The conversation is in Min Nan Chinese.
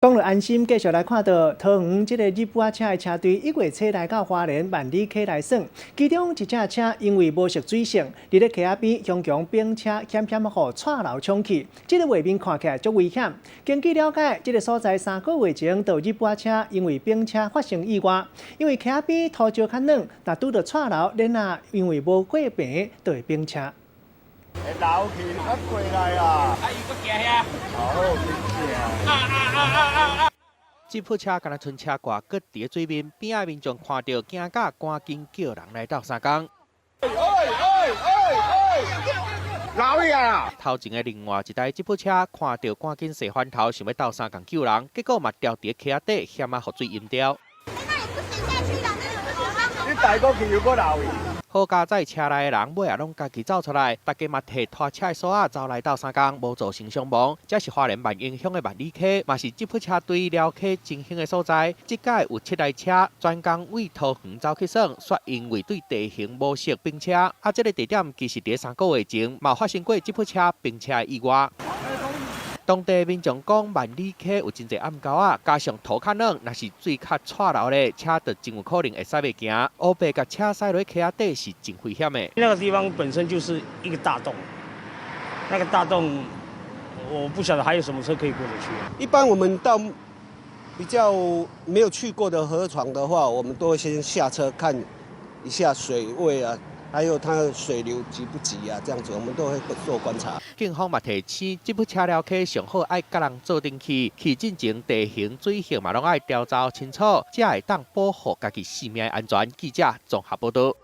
講著安心，繼續來看到桃園這个吉普車的車隊1月初來到花蓮萬里溪來耍，其中一隻車因為無熟水性，佇咧溪仔邊雄強冰車險險予掣流衝去，這个畫面看起來足危險。根據了解，這个所在3個月前，就有吉普車因為冰車發生意外，因為溪仔邊土石較軟，若拄著掣流，恁仔因為無過平，就會冰車。會流去，啊過來啊！啊，伊閣行遐。好，真正。啊啊啊啊啊！吉普車敢若賰車掛，閣佇咧水面，邊仔民眾看著驚甲，趕緊叫人來鬥相共。哎哎哎哎！流去啊！頭前的另外一台吉普車看著趕緊踅翻頭，想欲鬥相共救人，結果嘛掉佇咧溪仔底，險仔予水淹掉。那你不行下去了，那你你帶過去又閣流去。好佳哉，車內的人尾仔攏家己走出來，大家嘛提拖車的索仔走來鬥相共，無造成傷亡。這是花蓮萬榮鄉的萬里溪，嘛是吉普車隊寮溪真興的所在。這屆有七台車專工對桃園走去耍，卻因為對地形無熟冰車。啊，這个地點其實佇3個月前嘛發生過吉普車冰車的意外。當地民眾講，萬里溪有真濟暗溝仔，加上土較軟，若是水較掣流咧，車就真有可能會駛袂行。烏白共車駛落溪仔底是真危險的。那個地方本身就是一個大洞，那個大洞，我不曉得還有什麼車可以過得去。一般我們到比較沒有去過的河床的話，我們都會先下車看一下水位啊。還有它的水流急不急啊？這樣子我們都會做觀察。警方嘛提醒，這部車寮溪上好愛佮人做陣去，去進前地形水性嘛攏愛調查清楚，才會當保護家己性命的安全。記者綜合報道。